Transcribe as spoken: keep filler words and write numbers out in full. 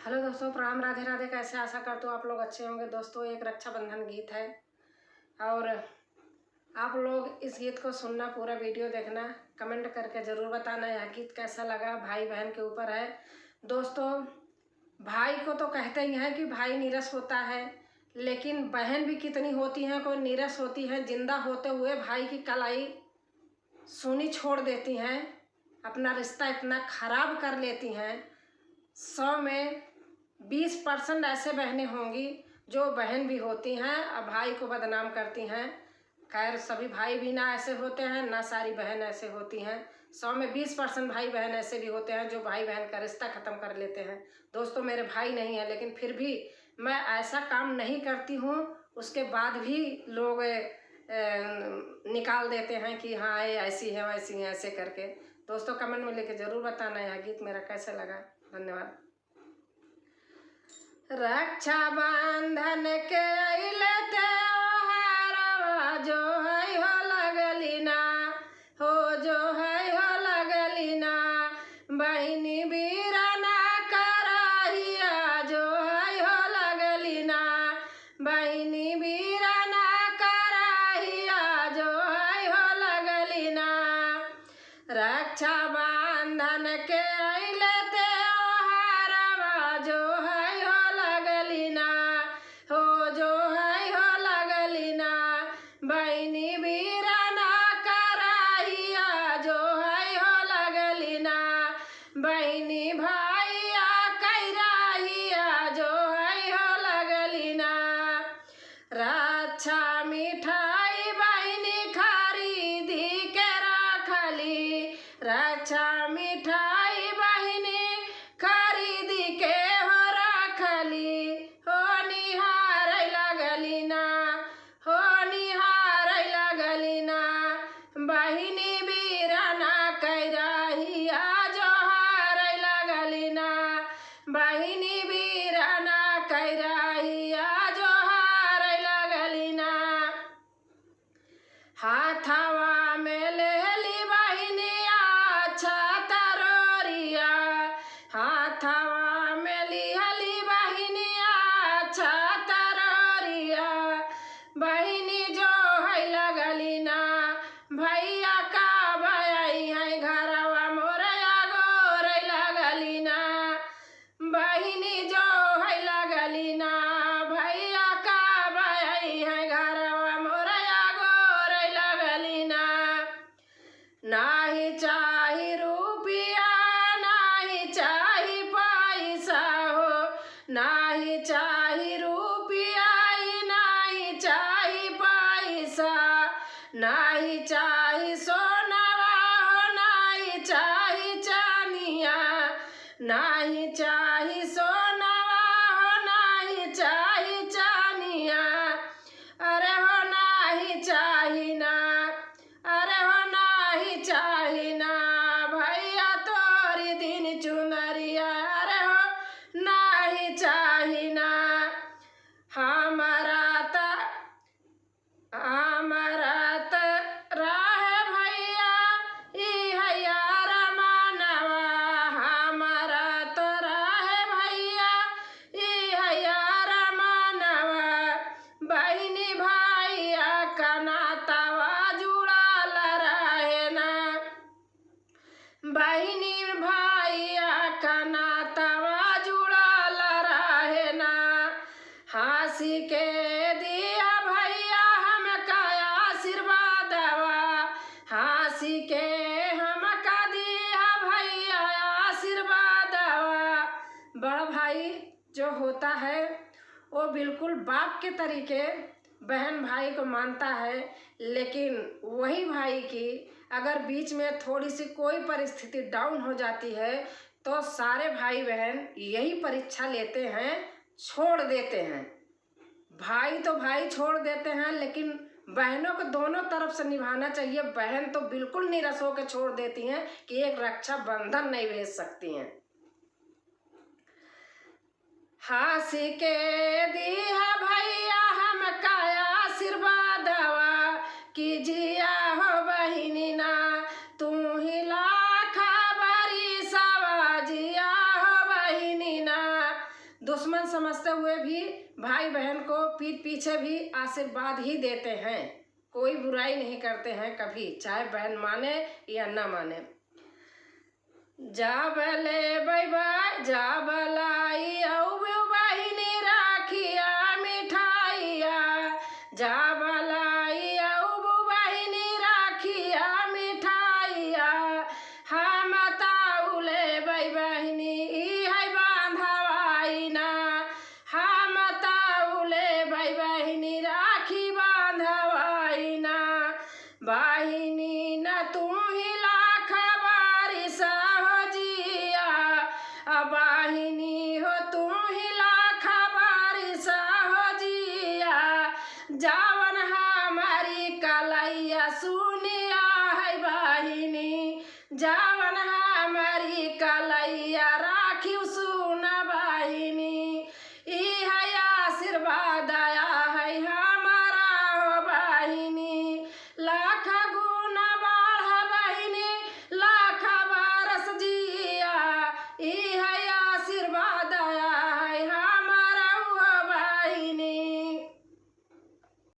हेलो दोस्तों, प्रणाम, राधे राधे। कैसे, आशा करती हूँ आप लोग अच्छे होंगे। दोस्तों, एक रक्षाबंधन गीत है और आप लोग इस गीत को सुनना, पूरा वीडियो देखना, कमेंट करके ज़रूर बताना यह गीत कैसा लगा। भाई बहन के ऊपर है दोस्तों। भाई को तो कहते ही हैं कि भाई नीरस होता है, लेकिन बहन भी कितनी होती हैं, कोई नीरस होती हैं, जिंदा होते हुए भाई की कलाई सूनी छोड़ देती हैं, अपना रिश्ता इतना खराब कर लेती हैं। सौ में बीस परसेंट ऐसे बहनें होंगी जो बहन भी होती हैं और भाई को बदनाम करती हैं। खैर, सभी भाई भी ना ऐसे होते हैं, ना सारी बहन ऐसे होती हैं। सौ में बीस परसेंट भाई बहन ऐसे भी होते हैं जो भाई बहन का रिश्ता ख़त्म कर लेते हैं। दोस्तों, मेरे भाई नहीं है, लेकिन फिर भी मैं ऐसा काम नहीं करती हूँ, उसके बाद भी लोग, ए, निकाल देते हैं कि हाँ, ये ऐसी है, वैसी है, ऐसे करके। दोस्तों, कमेंट में लिख के ज़रूर बताना यह गीत मेरा कैसे लगा। धन्यवाद। रक्षाबंधन के अइले त्योहारवा, जो है हो लगली ना, हो जो है हो लगली ना, बहिनी बीरा ना कराहिया, जो है हो लगली ना, बहिनी बीरा ना कराहिया, जो है हो लगली ना। रक्षाबंधन के अइले त्योहारवा, जो है हो लगली ना, हो जो है हो लगली ना, बहिनी बीरा ना कराहिया, जो है हो लगली ना, बहिनी भैया कैराहिया, जो है हो लगली ना। रक्षा मिठाई बहिनी खरीदी के रखली, रक्षा मिठाई बहिनी खरीदी के हो रखली, हो निहारै लगली ना, हो निहारै लगली ना, बहिनी बीरा ना कैराहिया, जो हारै लगली ना, बहिनी बीरा ना कैराहिया, जो हारै लगली ना। हाथवा में लेहली बहिनी अक्षत रोरिया, हाथवा में लिहली बहिनी अक्षत रोरिया, बहिनी जोहै लगली ना, भैया कब अइहैं घरवा, मोर अगोरै लगली ना। बहिनी जोहै लगली ना, भैया कब अइहैं घरवा, मोर अगोरै लगली ना। नाही चाही रुपिया, नाही चाही पैसा हो, नाही चाही रुपिया, ई नाही चाही पैसा, नाही चाही सोनवा हो, नाही चाही चानिया, नाही चाही सोनवा हो, नाही चाही चानिया। अरे हो नाही चाही ना, अरे हो नाही चाही ना, भैया तोरी दिन चुनरिया, अरे हो नाही चाही ना। हमरा त, हमरा त रहे भैया इहै अरमानवा, हमरा त रहे भैया इहै अरमानवा, बहिनी भैया का नातवा जुड़ल रहे ना। बहिनी भैया का नातवा जुड़ल रहे ना। हँसी के दिहा भैया हमका आशीर्वादवा, हँसी के हमका दिहा भैया आशीर्वादवा। बड़ा भाई जो होता है, वो बिल्कुल बाप के तरीके बहन भाई को मानता है, लेकिन वही भाई की अगर बीच में थोड़ी सी कोई परिस्थिति down हो जाती है, तो सारे भाई बहन यही परीक्षा लेते हैं, छोड़ देते हैं। भाई तो भाई छोड़ देते हैं, लेकिन बहनों को दोनों तरफ से निभाना चाहिए। बहन तो बिल्कुल निरस होकर छोड़ देती हैं कि एक रक्षाबंधन नहीं भेज सकती हैं। हँसी के दिहा भैया हमका आशीर्वादवा कि जिया हो बहिनी ना, तू ही लाखा बरिसवा जिया हो बहिनी ना। दुश्मन समझते हुए भी भाई बहन को पीठ पीछे भी आशीर्वाद ही देते हैं, कोई बुराई नहीं करते हैं कभी, चाहे बहन माने या ना माने। जब लेबै बा-, जब लाई अउबू बहिनी राखिया मिठाइया, जब लाई अउबू बहिनी राखिया मिठाइया, हम ताऊ लेबै बहिनी, ई है बांधवाई ना, हम ताऊ लेबै बहिनी, राखी बांधवाई ना। बहिनी न तू ही लाख बारिश हो जिया, आ बहिनी हो तू ही लाख बारिश हो जिया, जावन हमारी कलैया सुनिया है बहिनी, जा